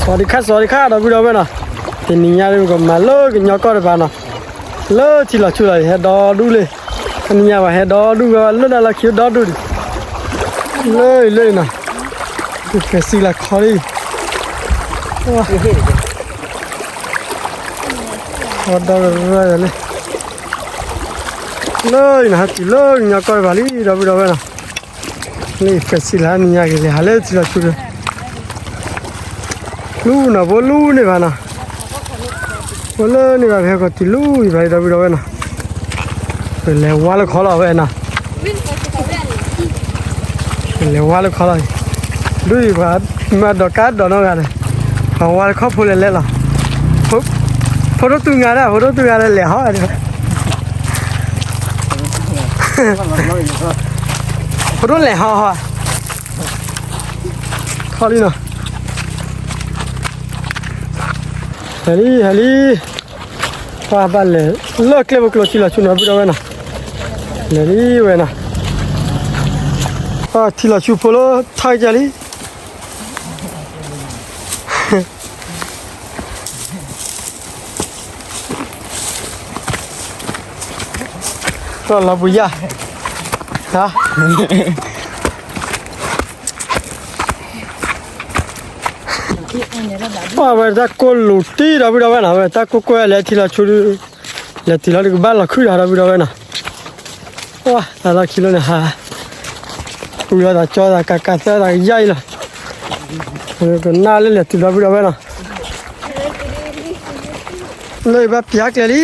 စဝၤဒံခါ စဝၤဒံခါ ဒီပုၢ်ဒီဝဲၢ်နီၤ, တနံၤညါဒ်ပကမၤလၢကညီကီၢ်တပၤနီၤ, လၢထံလီၤဆူလီၤ ဟဲဒီဒူၣ်လံ, တနံၤညါဘၣ်ဟဲဒီဒူၣ်ဝဲ လၢနၤလီၢ်ခံဒီဒူၣ်ဒံး, လၢအံၤလၢအံၤနီၤ, ဃဲၤစံလၢခီလံ, ဒီဒူၣ်လၢ, လၢအံၤနီၤ ဟဲတုၤလၢကညီကီၢ်တပၤလံ ဒီပုၢ်ဒီဝဲၢ်နီၤ, လၢဃဲၤစံလၢနံၤညါက့ၤလဲၤဟးလၢထံလီၤဆူ လူၤနီၤ ဖိလူၤန့ၢ်ဘၣ်နီၤ, ဖိလၢန့ၢ်ဘၣ် ပဟဲကီးတုၤလူၤအံၤဘၣ် ဒီပုၢ်ဒီဝဲၢ်နီၤ, ပလဲၤဝါလၢခီလီၤဝဲနီၤ, ပလဲၤဝါလၢခီလီၤ, ဒ်အံၤပှၤမၤဒီးကါဒီးနီတဂၤန့ၣ်, ပှၤဝါလၢခီဖိလဲၤလဲၤလီၤ, ဖိဒိၣ်တုၤငါဒၣ် ဖိဒိၣ်တုၤငါလဲၤလဲၤဟီ, ဖိဒိၣ်လဲၤဟီဟီ ခီလံနီၤ, ဟဲလံ ဟဲလံ, ပှၤဘၣ်လဲၤလၢကျဲဖိကျိၤထံလီၤဆူနီၤ ပုၢ်ဒီဝဲၢ်နီၤ, လဲၤလံဝဲနီၤ, ပှၤထံလီၤဆူဖိလၢထါကစၢ်လံ လီၤပူၤယၢ်, ပှၤဝဲတၢ်ကိၢ်လူၤတံၢ် ဒီပုၢ်ဒီဝဲၢ်နီၤ, ဝဲတၢ်ကိၢ်ကွဲလဲၤထံလီၤဆူ, လဲၤတုၤလီၤဒုးကဘၣ်လီၤခုၣ်ဒီး ဒီပုၢ်ဒီဝဲၢ်နီၤ, ပှၤတၢ်လီၢ်ခံလီၤန့ၣ်ဟး, ပူၤလီၤသးကၠီသးကးကးသၢသးကယၢ်အံၤလီၤ, ကနၣ်လၢလဲၤတုၤ ဒီပုၢ်ဒီဝဲၢ်နီၤ, လၢယဘၣ်ပျၢ်ကျဲလံ,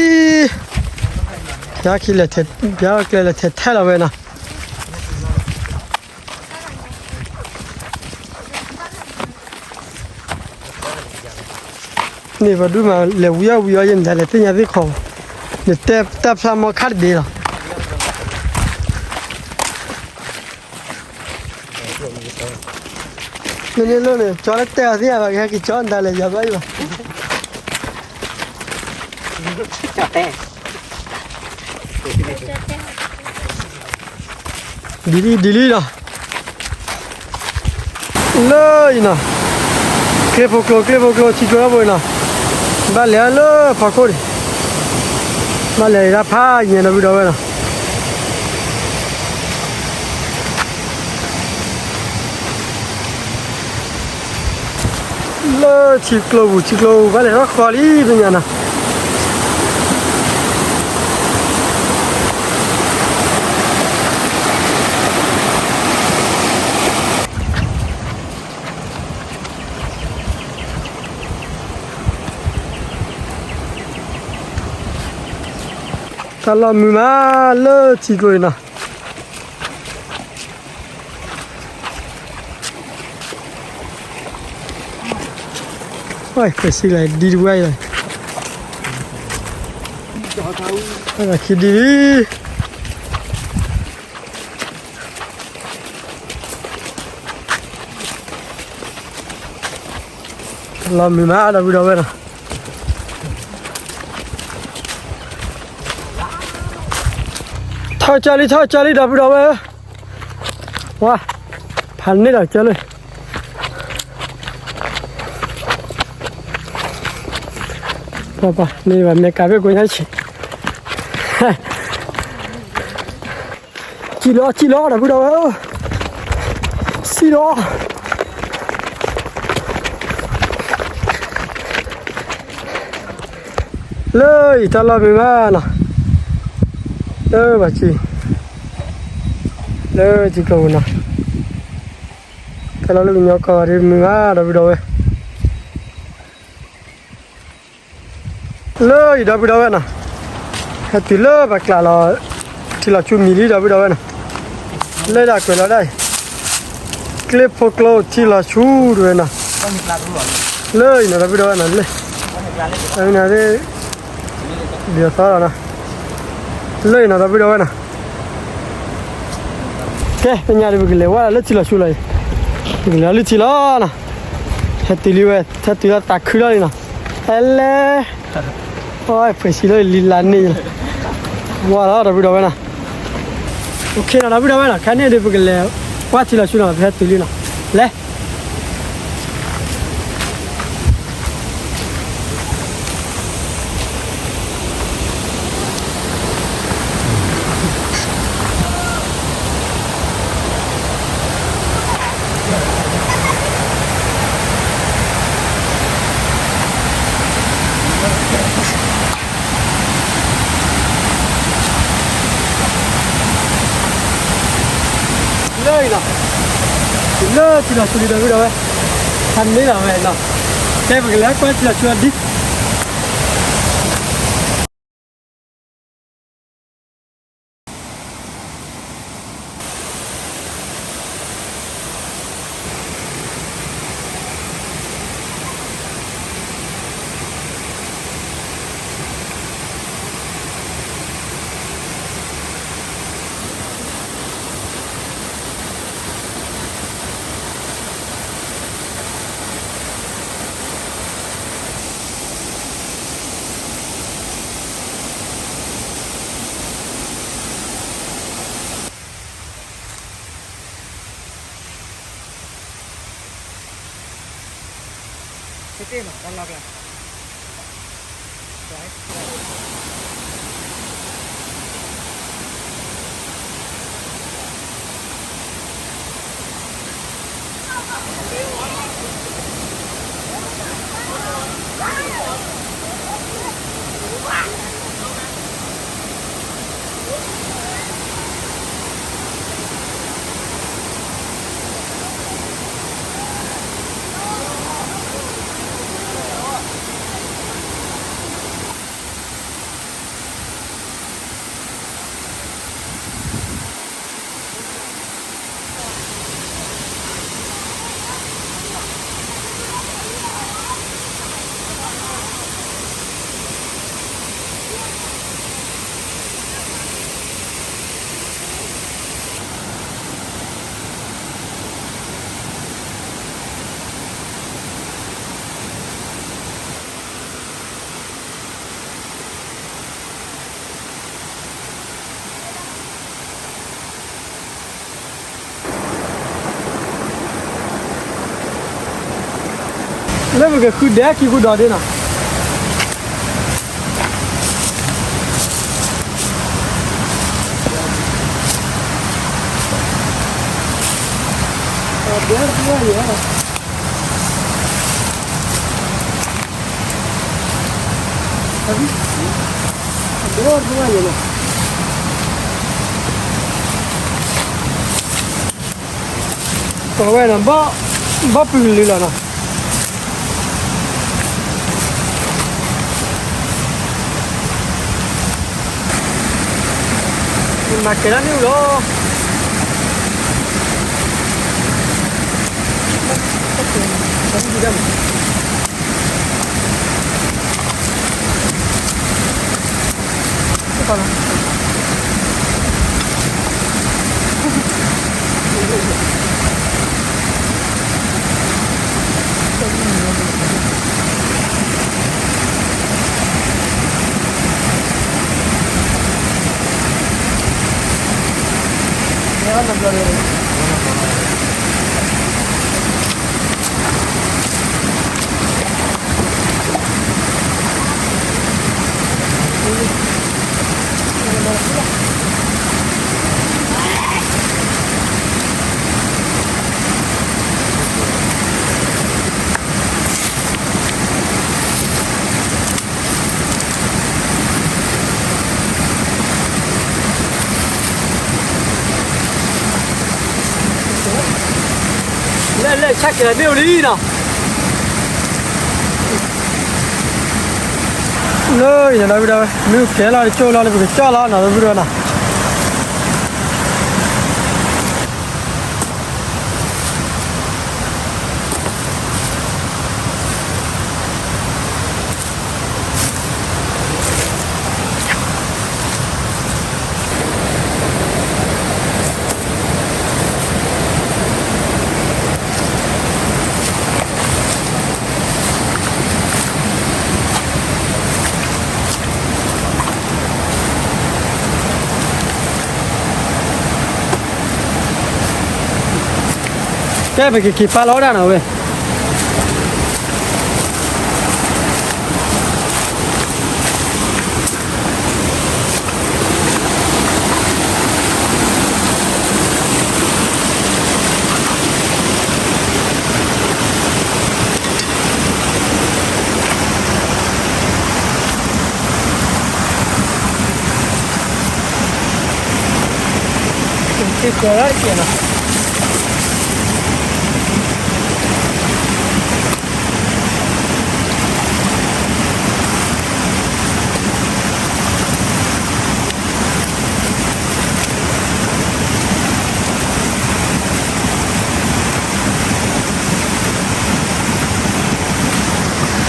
ပျၢ်ခံလဲၤ, ပျၢ်ကျဲလဲၤထဲထဲလီၤဝဲနီၤ န့ၣ်ပှၤဒုးမၤလဲၤဝံၤအီၣ်ဝံၤအီၣ်ယဲၢ်မတၤလဲၣ် သ့ၣ်ညါသ့ၣ်ခီ, နတဲတၢ်ဖျါမီခါတဘ့ၣ်လီၤ. မ့ၢ်န့ၣ်လီၤန့ၣ် ကၠီလၢတဲအီၤသ့ၣ်ညါဘၣ် ကဟဲက့ၤကၠီမတၤလဲၣ် ယၤဘၣ်ယဘၣ် ဒ်လံ ဒ်လံလီၤ. လၢအံၤနီၤ, ကျဲဖိကျိၤ ကျဲဖိကျိၤ ထံကျိၤထီဘိအံၤနီၤ, ဘၣ်လဲၤလၢဖီခိၣ်န့ၣ်, ဘၣ်လဲၤဒၣ်ဖးညါ ဒီပုၢ်ဒီဝဲၢ်နီၤ. လၢထံကျိပူၤ ထံကျိပူၤ ဘၣ်လဲၤထီၣ်ဃီလံ တညါနီၤ. တၢ်လီၢ်မုာ်မးလၢထံကျိအံၤနီၤ. ပှၤစံးလၢဒ်တဝဲအံၤလီၤ, ပှၤခံဒ်လံ. လီၤမုာ်မး ဒီပုၢ်ဒီဝဲၢ်နီၤ. ထီၣ်ကၢလံ ထီၣ်ကၢလံ ဒီပုၢ်ဒီဝဲၢ်ဧၢ, ဝါ, ဖးန့ၢ်ဒီးကၢလံ, ပှၤပှၤန့ၣ်ဘၣ် မ့ၢ်ကးဘ့ၣ်ကိညါဆံး, စံၣ်လီၤ စံၣ်လီၤ ဒီပုၢ်ဒီဝဲၢ်ဧၢ, စံၣ်လီၤ. လၢအံၤတၢ်လီၢ်မုာ်မးနီၤ, လၢဘၣ်စံး, လၢထံကျိပူၤနီၤ, တၢ်လီၢ်လၢကညီကီၢ်ဒ်မုာ်မး ဒီပုၢ်ဒီဝဲၢ်. လၢအံၤ ဒီပုၢ်ဒီဝဲၢ်နီၤ, ဟဲတုၤလၢပှၤကျးလီၤ ထံလီၤဆူမံၤလံ ဒီပုၢ်ဒီဝဲၢ်နီၤ, လၢဒၣ်ကွဲးလီၤဒၣ်အံၤ, ကျဲဖိကျိထံလီၤဆူတဝဲနီၤ, လၢအံၤနီၤ ဒီပုၢ်ဒီဝဲၢ်နီၤ, လၢ, ဒ်သိးလီၤနီၤ, လၢအံၤနီၤ ဒီပုၢ်ဒီဝဲၢ်နီၤ. ကဲ တနံၤအံၤ ပကလဲၤဝဲဒၣ်လၢထံလီၤဆူလီၤအံၤ, ပကလဲၤလၢထံလီၤနီၤ, ဟဲတုၤလံဝဲ ဟဲတုၤလီၤသးခုလီၤလံနီၤ, ဟဲလဲၣ်, ပှၤဖှဲးဆံးလီၤလံလါန့ၣ်, ဝါလီၤ ဒီပုၢ်ဒီဝဲၢ်နီၤ, အိၣ်ခ့နီၤ ဒီပုၢ်ဒီဝဲၢ်နီၤ, ခဲန့ၣ်ဒီး ပကလဲၤဝဲထံလီၤဆူနီၤ ပဟဲတုၤလံနီၤ, လဲၣ်. လၢထံလီၤဆူလံဒီပုၢ်ဒီဝဲၢ်, ဟးန့ၢ်လီၤဝဲနီၤ, ကဲပကလဲၤကွၢ်ထံလီၤဆူအီၤဒံး. လၢပကဃုဒဲခံဃုဒီးဒ်နီၤ. ပဝဲနီၤ, ဘီၣ်ပုၢ်ကလုာ်လီၤနီၤ. မၤကဲၤဒၣ်န့ၣ်လီၤ. လဲၣ်လဲၣ် ဆၣ်ကဲၤလီၤမ့ၣ်အူလံနီၤ. လၢယၤဒီပုၢ်ဒီဝဲၢ် မ့ၣ်အူကဲၤလီၤတကၠိၢ်လီၤလၢပကကၠီၣ်လီၤနီၤ ဒီပုၢ်ဒီဝဲၢ်နီၤ. ကဲ ပကက့ၤပာ်လီၤဒၣ်နီၤဝဲ. က့ၤကွၢ်လၢတက့ၢ်နီၤ.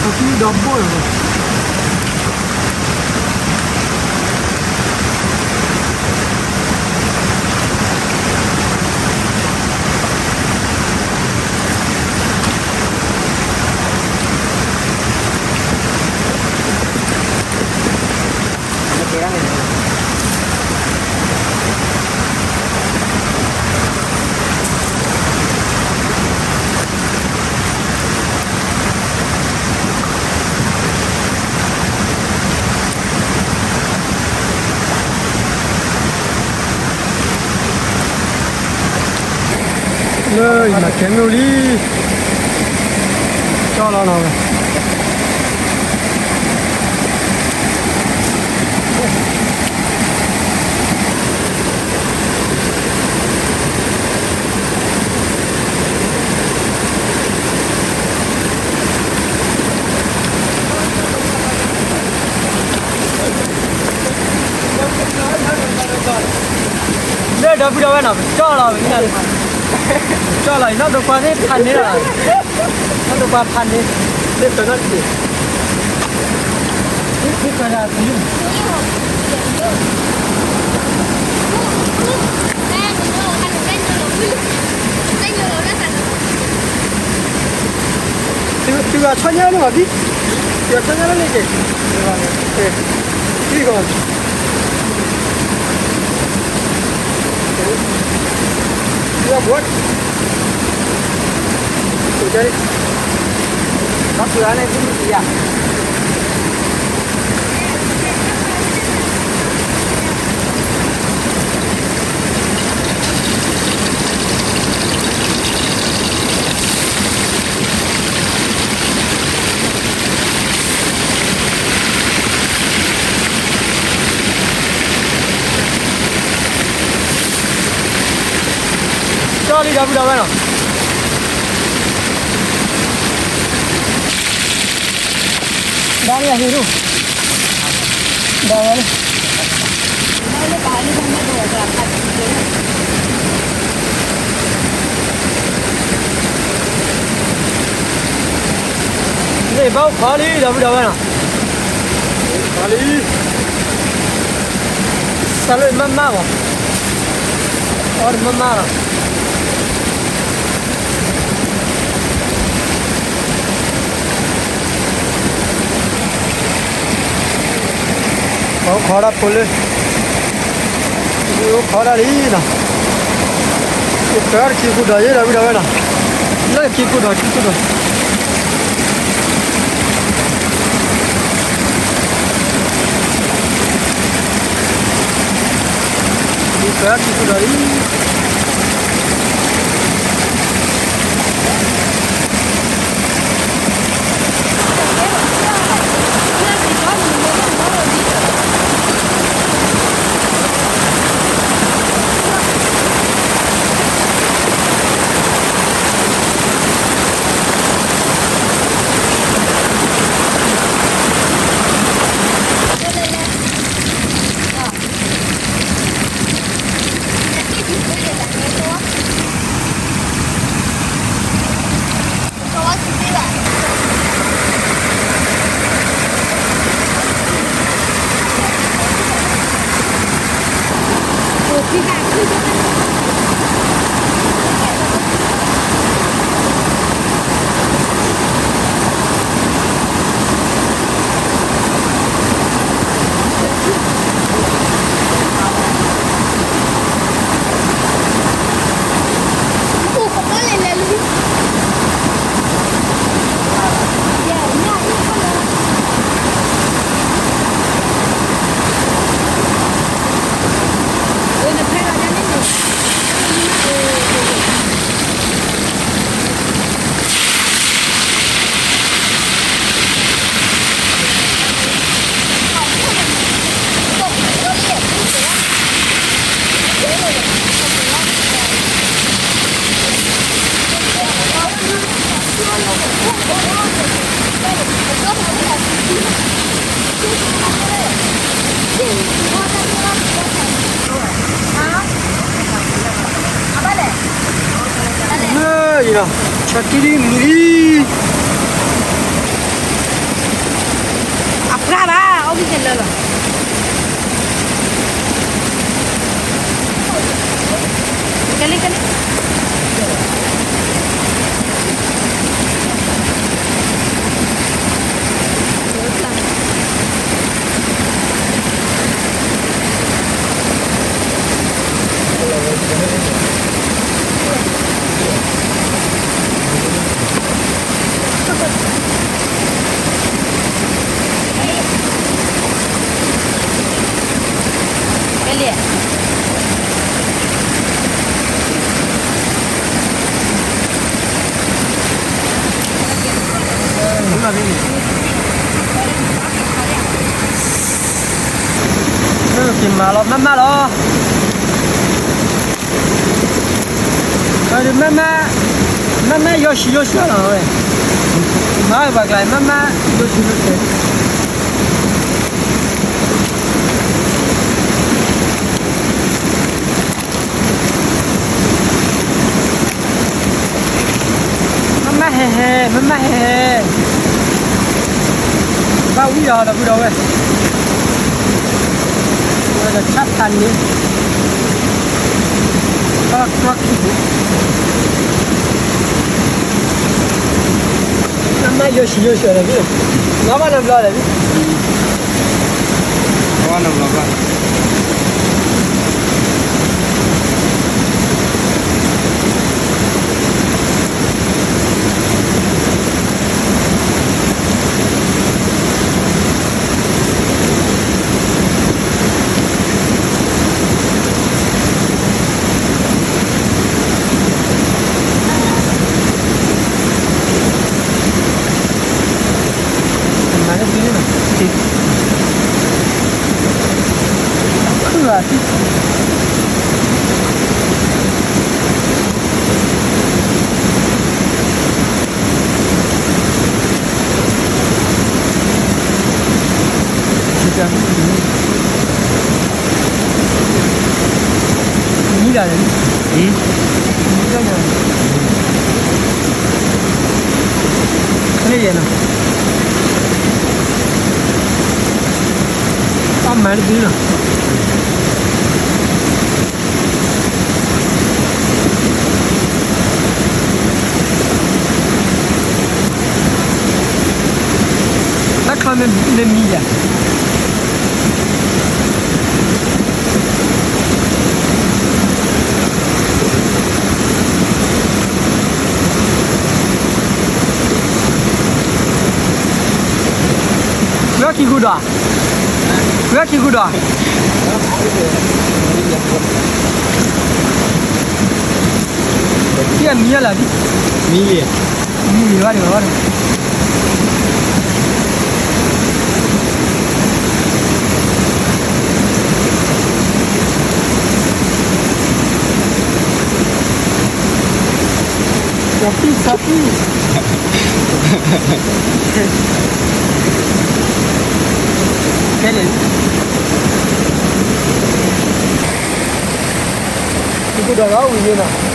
ဒီဘိၣ်လီၤ. လၢယမၤခဲမုၢ်လံ, ကၠီလီၤနီၤ. လၢဒီပုၢ်ဒီဝဲၢ်နီၤ ပကၠီလီၤ, ပကၠီလီၤ, နီၢ်ဒိကွၢ်သ့ၣ်ဖးန့ၢ်လီၤ, နီၢ်ဒိကွၢ်ဖးန့ၢ်, လၢပနီၢ်တက့ၢ်. တုၤဂၤဆီညါလၢမၤဘံ, တုၤဂၤဆီညါလၢန့ၣ်က့ၤ, တုၤဂၤ, တုၤဂၤ, ဘၣ်, တုၤဂၤန့ၣ် သုမ့ၢ်ယၤ ကၠီလံဒီပုၢ်ဒီဝဲၢ်နီၤ, ဒါလေးကဟ့ၣ်ဒိၣ်, ဒါဝဲလံ, န့ၣ်ဘၣ်အိၣ်ခိးလံဒီပုၢ်ဒီဝဲၢ်နီၤ, ခိးလံ, တၢ်လၢမၤမၤမး, အီၣ်တမၤမၤလီၤ. ပှၤအိၣ်ခိးဒၣ်ဖိလၢ, အိၣ်ခိးဒၣ်လံနီၤ, ယတၢ်တခံခိၣ်ဒီးယဲဒီပုၢ်ဒီဝဲၢ်နီၤ, လၢခံခိၣ်ဒီးခံခိၣ်ဒီး ယတၢ်ခံခိၣ်ဒီးလံ. လၢယနီၤ, ဆါတံၢ်ဒ်မနုၤလံ. လၢလီၤ, ကလံ ကလံ က့ၤမၤလီၤမးမးလီၤ. မးမး, မးမးယိၤဆံးယိၤဆၢလီၤဝဲ, မၤဝဲပှၤကျါ မးမးယိၤဆံးယိၤဆၢ. မးမးဟဲဟဲ, မးမးဟဲဟဲ, ဘၣ်ဝံၤအီၤဒီပုၢ်ဒီဝဲၢ်, ဝဲဒီးဆၣ်ဖးန့ၣ်, ဘၣ်တြီခံပူၤ, မးမးယိၤဆံးယိၤဆၢလီၤ, မၤဘၣ်နဘျီလီၤ, မၤဘၣ်နဘျီဘၣ်. မံဒၣ်လဲၣ်, မံဒၣ်ညါ, ခလ့ယဲၢ်နီၤ, အမၤတဘျုးနီၤ. တၢ်ချီမ့ၢ်မံယၤ, ဃုအီၣ်ခံဃုဒီး, ဃုအီၣ်ခံဃုဒီး, မံလံ, မံလံဘၣ်န့ၣ်ဘၣ်န့ၣ်. ကဲန့ၣ်, ယကဒီးလီၤဝံၤန့ၣ်နီၤ.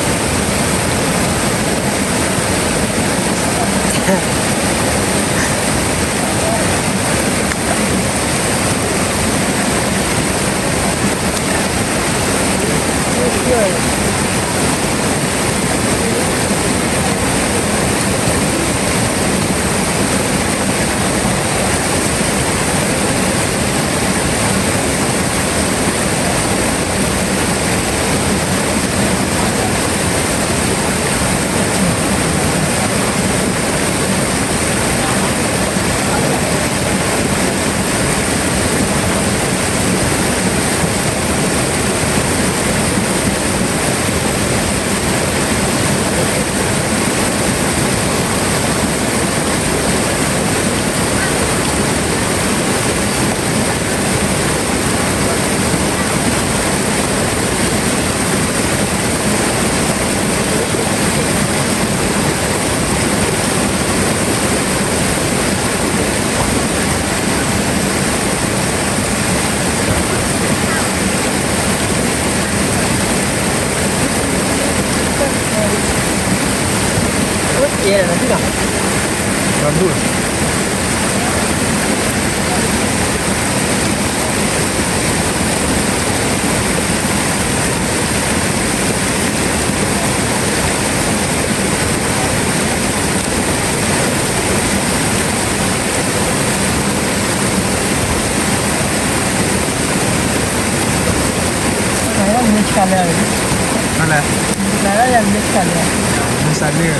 ကဲလီၤ, တၢ်ဘူၣ်လီၤ. လဲၣ်, လဲၣ်, မုၢ်ဆါလၢ တၢ်လီၢ်မတၤလီၤ.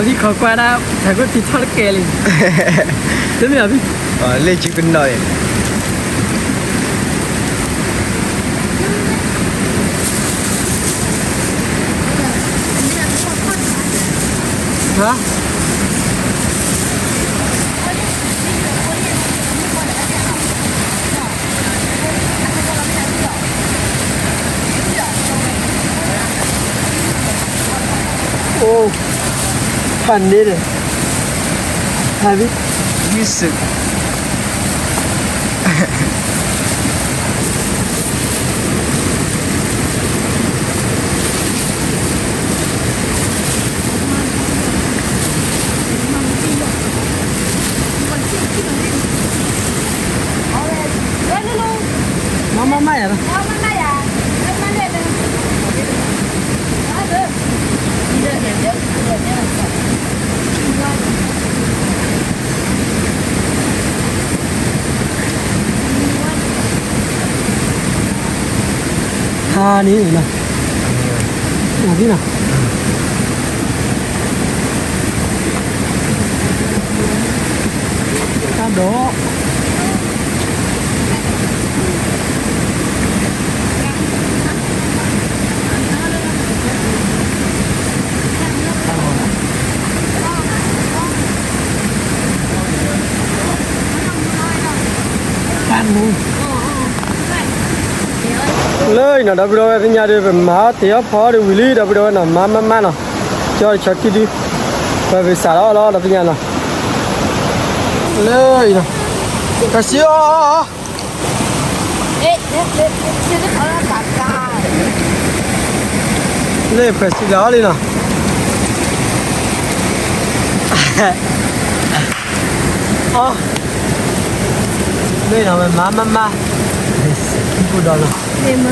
ဒီးဖံခိးကွၢ်ဒၣ် တၢ်ကိၣ်ထံထီၣ်တကဲလံ, တမ့ၢ်အဖံ, လၢယကနီၤအံၤ, ဟါ အိၣ်, ဖးန့ၣ်ဒီး, ဖးဘံ, ယုၢ်စူး မၤမၤမၤယၤလီၤ. ဟါန့ၣ်လီၤ, နၤသ့ၣ်နီၤ, တၢ်ဒီး လၢအံၤနီၤ ဒီပုၢ်ဒီဝဲၢ်သ့ၣ်ညါဒီး ပမၤအီၣ်တ့ၢ်အီၣ်ဖီအီၣ်ဒီးဝံၤလံ ဒီပုၢ်ဒီဝဲၢ်နီၤ မၤမၤမၤနီၤ, ကၠီတဆီခံဒု, ပှၤပစးထီၣ်အီၣ်လီၤ ဒီပုၢ်ညါနီၤ, လၢအံၤနီၤ, ကစံအီၣ်အီၣ်အီၣ် လၢဖှဲးစံလီၤလံနီၤ, အီ, မ့ၢ်နီၤ မၤမၤမၤ, ပူၤဒီးနီၤ, မ့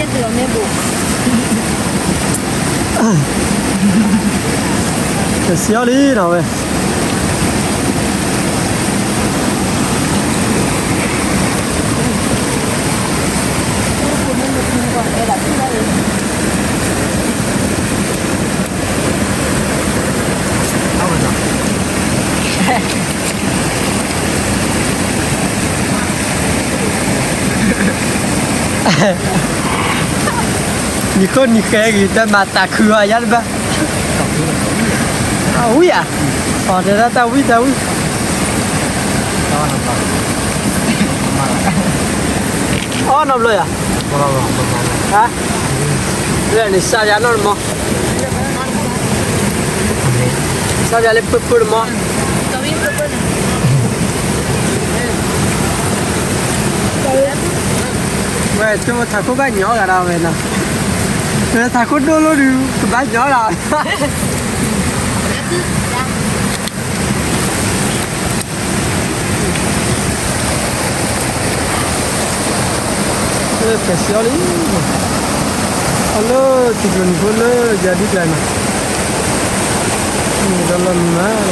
ၢ်မၢ ကစံအီၣ်လံနီၤဝဲ, နံၤဃိနံၤဃဲဂ့ၤ တၢ်မၤတၢ်ခုအီၤယါတဘၣ်. အဝံၣ်ဧါ, အီၤတဲဒၣ်တၢ်ဝံၣ်တၢ်ဝံၣ်, အီၣ်နီတဘျီယါ, ဟါ, လၢန့ၣ်စၢ်ယါနီၢ်တမီၤ, စၢ်ယါလၢပၢပၢတမီၤ. ဝဲ ကၠိထးခိၣ်ဘၣ်ညီဂၤဒၣ်ဝဲနီၤ, ထးခိၣ်ဒိၣ်လိၣ်ဒုး ကဘၣ်ညီလီၤ. လၢဖဲးစံအီၤလံ, အလၢထံကျိနံၤဖိလၢယၤဒုကျါနီၤ, မ့ၢ်ဒီးလီၤမုၢ်မးဒီး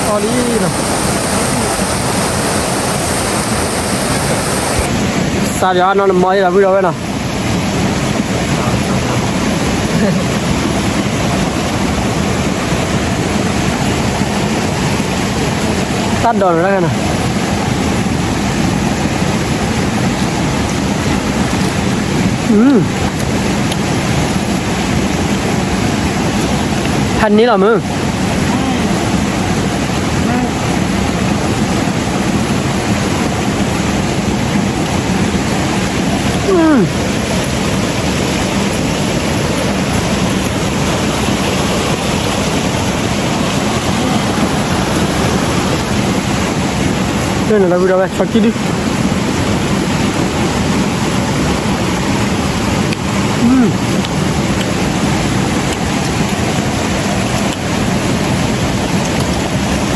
အီၤလံနီၤ, စၢ်ယါနီၢ်တမီၤအံၤဒီး ပုၢ်ဒီးဝဲၢ်နီၤ. တၢ်ဒိးန့ၣ်လၢနီၤ, ဟါန့ၣ်လီၤမုၢ်. လၢန့ၣ်လီၤ ပုၢ်ဒီး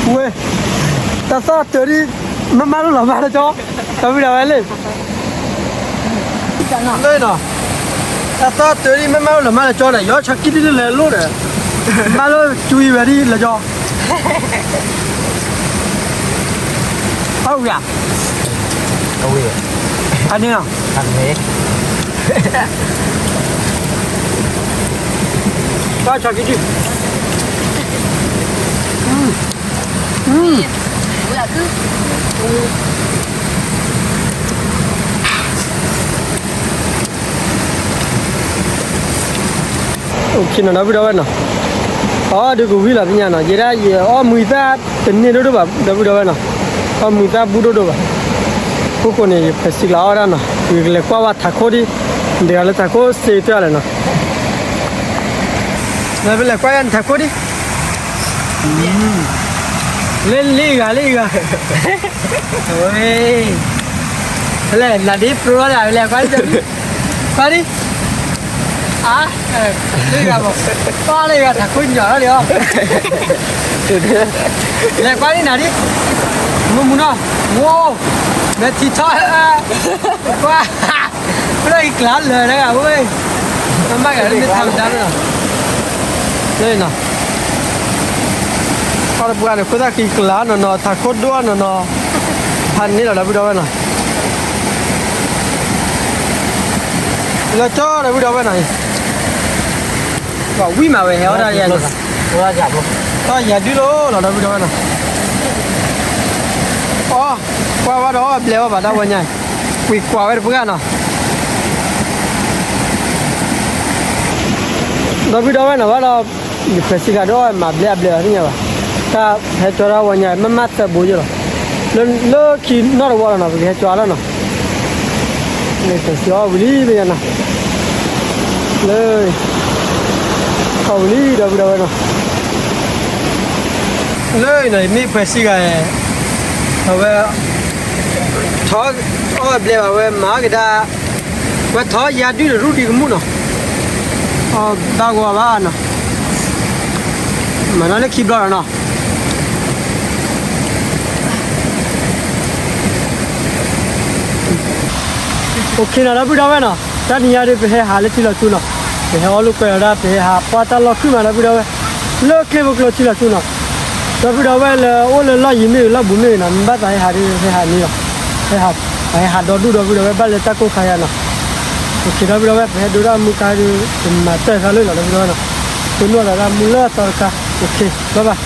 ဝဲၢ် ဆီကံဒု, ဝဲ တၢ်သီၣ်တၢၤဒ် မ့ၢ်မၤလိလီၤမၤလၢကၠီ, ဒီးပုၢ်ဒီးဝဲၢ်လၢ လၢနီၤ, တၢ်သီၣ်တၢၤဒ် မ့ၢ်မၤလိလီၤမၤလၢကၠီဒီး ယီၤဆီကံဒုလၢလဲၤလိၣ်ဒီး မၤလိကၠူအံၤဝဲဒ်လဲၤကၠီ, အဝံၣ်ဧါ, အဝံၣ်, အန့ၣ်နီၤ, တၢ်ဆီကံဒု အိၣ်ခ့နီၤ ဒီပုၢ်ဒီဝဲၢ်နီၤ, အီၣ်ဒုးကဝံၤလီၤသ့ၣ်ညါနီၤ, ယဲဒၣ်ယအီၣ်မုၢ်သၣ်တန့ၢ်ဒိၣ်ဒိၣ်ဘၣ် ဒီပုၢ်ဒီဝဲၢ်နီၤ, အီၣ်မုၢ်သၣ်ဘူၣ်ဒိၣ်ဒိၣ်ဘၣ်, ခိၣ်ဃိန့ၣ် ယဖဲးစံကျါအီၣ်ဒၣ်နီၤ, ယကလဲၤကွၢ်ဝဲထးခိၣ်ဒ်, ဒ်ဂၤလၢထးခိၣ်စ့သွဲလဲၣ်နီၤ, လဲၤကွၢ်ယၤနထးခိၣ်ဒ် လၢလံဂၤလံဂၤ, ဝဲ, လဲၤနၤဒ်ပြိလီၤဒၣ်လဲၤကွၢ်ဒ်, ကွၢ်ဒ်, အါ, လံဂၤဘၣ်, ကွၢ်လံဂၤထးခိၣ်ညီလီၤဒ်အီၤ, လဲၤကွၢ်ဒ်နၤဒ်, မုၢ်မုၢ်နီၤ, ဝိ, မဲာ်ထံထီ, ကွၢ် ပလၢကံကျါလၢာ်တဂၤဝဲ, မ့ၢ်မၤဂၤလၢမ့ၢ်ထါမတၤလီၤ, လၢနီၤ, ခီတပှၤန့ၣ် ခိၣ်သၣ်ကံကျါနီၤနီၤ ထးခိၣ်ဒိၣ်နီၤနီၤ, ဖးန့ၢ်လီၤဒီပုၢ်ဒီဝဲၢ်နီၤ, လၢကၠီဒီပုၢ်ဒီဝဲၢ်နီၤ, ဝံၤမးဝဲဟဲအီၣ်တၢ်ယၤ, တၢ်ယၤဒုလီၤလီၤဒီပုၢ်ဒီဝဲၢ်နီၤ, အီ, ကွၢ်ဝဲဒီးအီၣ်ဘျဲးဝဲဘၣ်တၢ်ဝဲညါ, ကွံာ်ကွၢ်ဝဲတပှၢ်နီၤ ဒီပုၢ်ဒီဝဲၢ်နီၤ ဘၣ်ဒီး ယဖဲးစံကၤဒီးမၤဘျဲးအဘျဲးဘၣ်သ့ၣ်ညါဘၣ်, တၢ်ဟဲကၠီတၢ်ဝဲညါ မ့ၢ်မၤသၢဘိယိလီၤ, လၢခံနီၣ်တဝီလီၤနီၤ ပကဟဲကၠီလီၤနီၤ, လၢဖဲးစံအီၣ်ဝံၤလံသ့ၣ်ညါနီၤ, လၢ အီၣ်ဝံၤလံဒီပုၢ်ဒီဝဲၢ်နီၤ, လၢနီၤ ယမ့ၢ်ဖဲးစံကၤ အဝဲ ထီၣ်အီၣ်ဘျဲးဘၣ်ဝဲမၤကဒါ, ဝဲထီၣ်ယၤဒုၣ်တရူၣ်ဒံးကမူၣ်နီၤ, အီၣ်ဘၣ်ဂီၤဘၣ်နီၤ, မၤနီၤလၢခံဘျီနီၤ, အိၣ်ခ့နီၤ ဒီပုၢ်ဒီဝဲၢ်နီၤ, တနံၤညါဒီး ပဟဲဟးလၢထံလီၤဆူနီၤ, ပဟဲအီၣ်လိာ်ကွဲလီၤဒၣ် ပဟဲဟးပှၢ်တၢ်လီၢ်ခုၣ်မး ဒီပုၢ်ဒီဝဲၢ်, လၢချ့ဖိကျိထံလီၤဆူနီၤ, ဒီပုၢ်ဒီဝဲၢ်လၢအိၣ်လၢလီၢ်ယံၤမ့ၢ်ဂ့ၤ လီၢ်ဘူးမ့ၢ်ဂ့ၤနီၤ မ့ၢ်ဘၣ်သးဟဲဟးဒီး ဟဲဟးန့ၣ်လီၤ, ဟဲဟးဒီဒူၣ် ဒီပုၢ်ဒီဝဲၢ် ဘၣ်လၢတၢ်ကိၢ်ခါယါနီၤ, အိၣ်ခ့ ဒီပုၢ်ဒီဝဲၢ် ပဟဲဒိတၢ်မူခါဒီး ပမၤတၢ်ခါလၢနီၤ ဒီပုၢ်ဒီဝဲၢ်နီၤ, ပနုာ်လီၤဒၣ်မူလၢအသီတခါ, အိၣ်ခ့ bye bye.